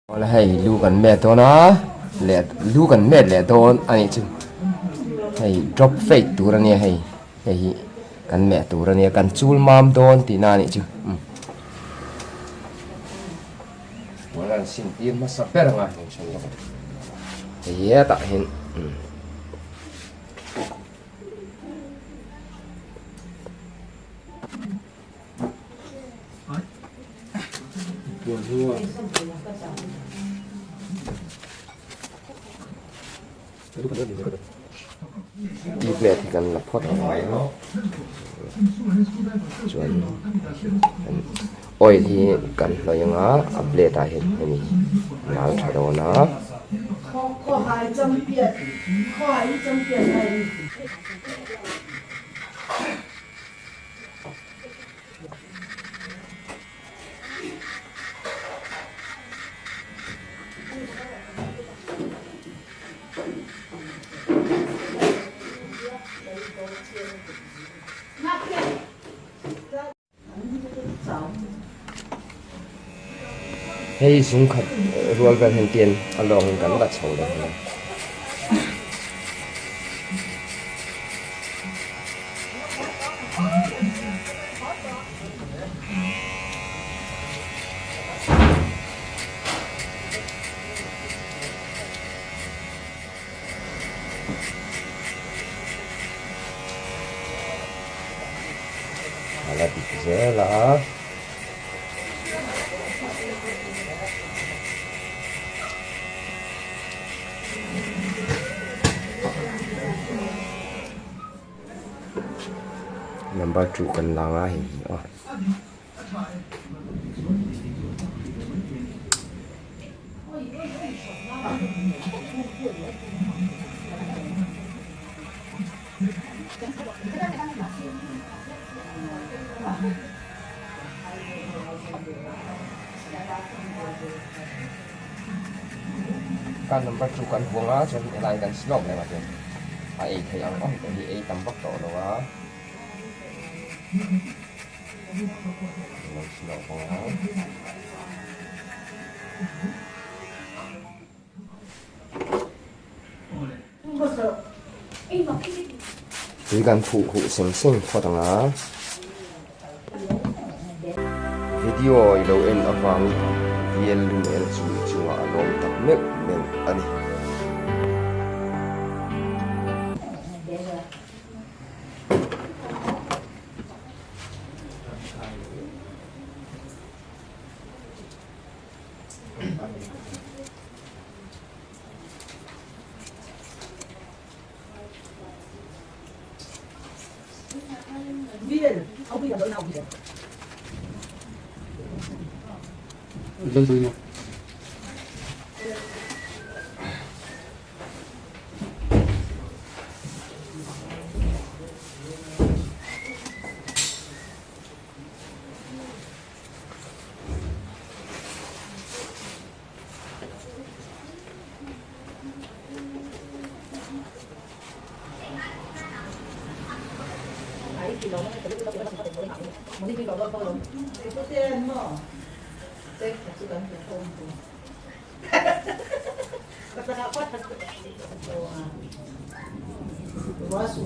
Awle hei lu kan met dawn a leh lu kan met leh dawn a nih chu hei drop fade tur a nia hei hei hi kan meh tur a nia kan chul mam dawn tihna a nih chu umm puan an sin tir hmasa ber ang a hei hetah hian umm. Tih plate hi kan la phawt ang a chuan oil hi kan hnawih ang a a plate ah hian hemi nal tha dawn a. Hei zungkhat rual vel hian tian a lawngin kan la chho leh ang. A la dik zel a. Number 2 kan lang a hei hi aw. Kan number 2 kan huang a chuan helai kan slope leh a chuan a ei theih ang awm te hi ei tam vak tawh lo a lo slope ang a. Tui kan phuh huh seng seng phawt ang a. Video i lo en avangin VL Lunel chu i chungah a lawm tak meuh meuh a ni.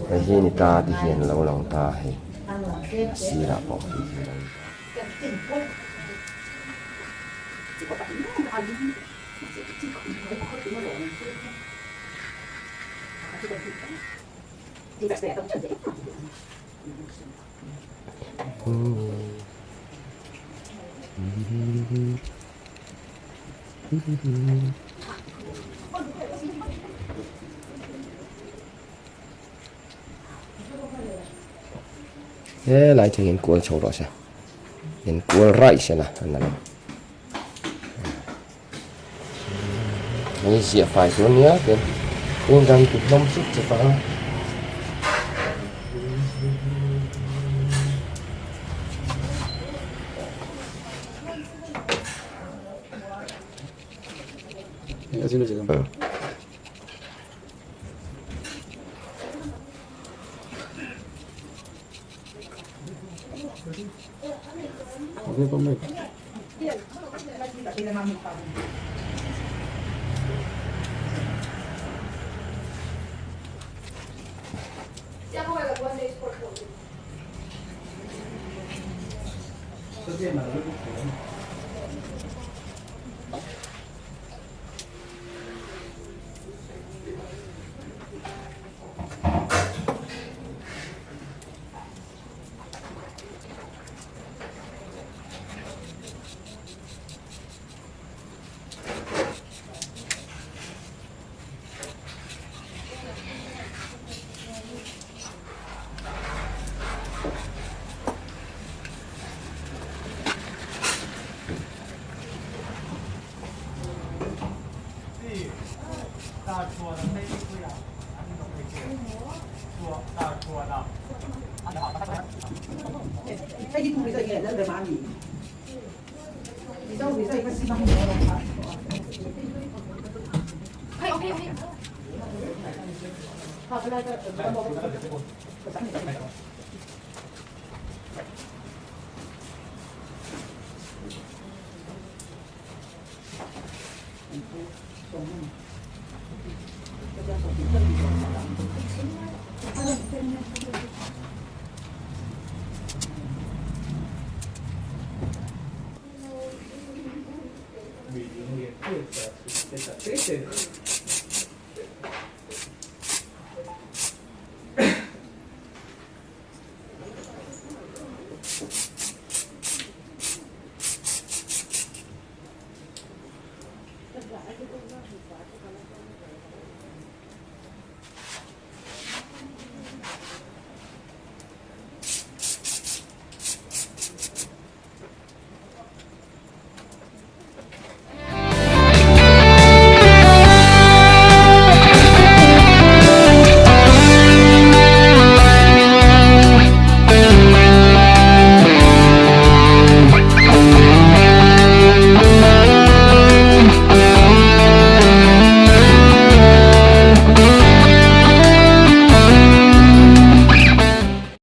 Hei hi ni ta ti hian a lo lang ta hei a sirah pawh khi hi a lo ni ta. Helai thing in kual chho rawh se in kual raih se la a na lo hei ziah fai tur ania tin tin kan ti hlawm chuk chuk a.